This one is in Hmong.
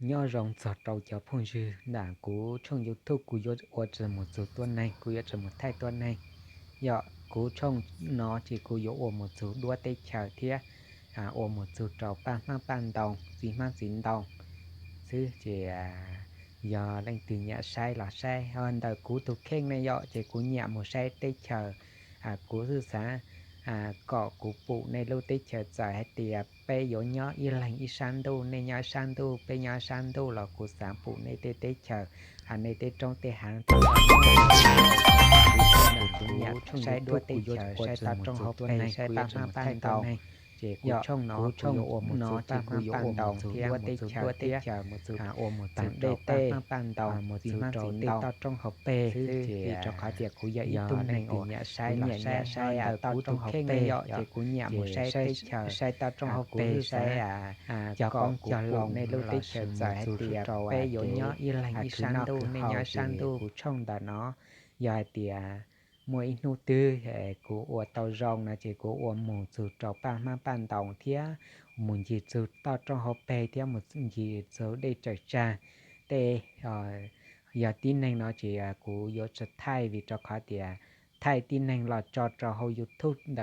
Nyob zoo txog rau cov phooj ywg ntawm kuv tshooj YouTube, kuv yuav ua tsis mus txug tuab neeg, kuv yuav tsis mus thaij tuab neeg. Yog kuv tshooj no ces kuv yuav ua mus txug duab teb chaws thiab ua mus txug rau paj hmab paj ntoo, txiv hmab txiv ntoo xwb. Ces yog leej twg nyiam saib los saib. Ho ntawm kuv tus kheej ne yom, ces kuv nyiam mus saib teb chaws. Kuv xwb xav kom kuv pum nej lub teb chaws, txawm hais tias peb yuav nyob ib leeg ib sab ntuj, nej nyob ib sab ntuj, peb nyob ib sab ntuj los kuv xav pum nej tej teb chaws, nej tej roob tej hav. Kuv nyiam saib duab teb chaws, saib toj roob hauv pes, saib paj hmab paj ntoo. Ces kuv tshooj no kuv yuav ua mus txug paj hmab paj ntoo thiab mus txug duab teb chaws, mus txug ua mus txug rau paj hmab paj ntoo, mus txug rau tej toj roob hauv pes xwb. Ces rau qhov tias kuv yog ib tug neeg uas nyiam saib los saib, nyiam saib toj roob hauv pes yom, ces kuv nyiam mus saib teb chaws, saib toj roob hauv pes, saib cog qoob cog loo, nej lub teb chaws, txawm hais tias peb yuav nyob ib leeg ib sab ntuj, nej nyob ib sab ntuj. Kuv tshooj ntawm no yog hais tias muaj ib hnub twg kuv ua tau zoo no ces kuv ua mus txug rau paj hmab paj ntoo thiab mus ncig txug toj roob hauv pes thiab mus ncig txug dej tsaws tsag. Tej yog tib neeg no ces kuv yuav tsis thaij, vim rau qhov tias thaij tib neeg los tso rau hauv YouTube ntawm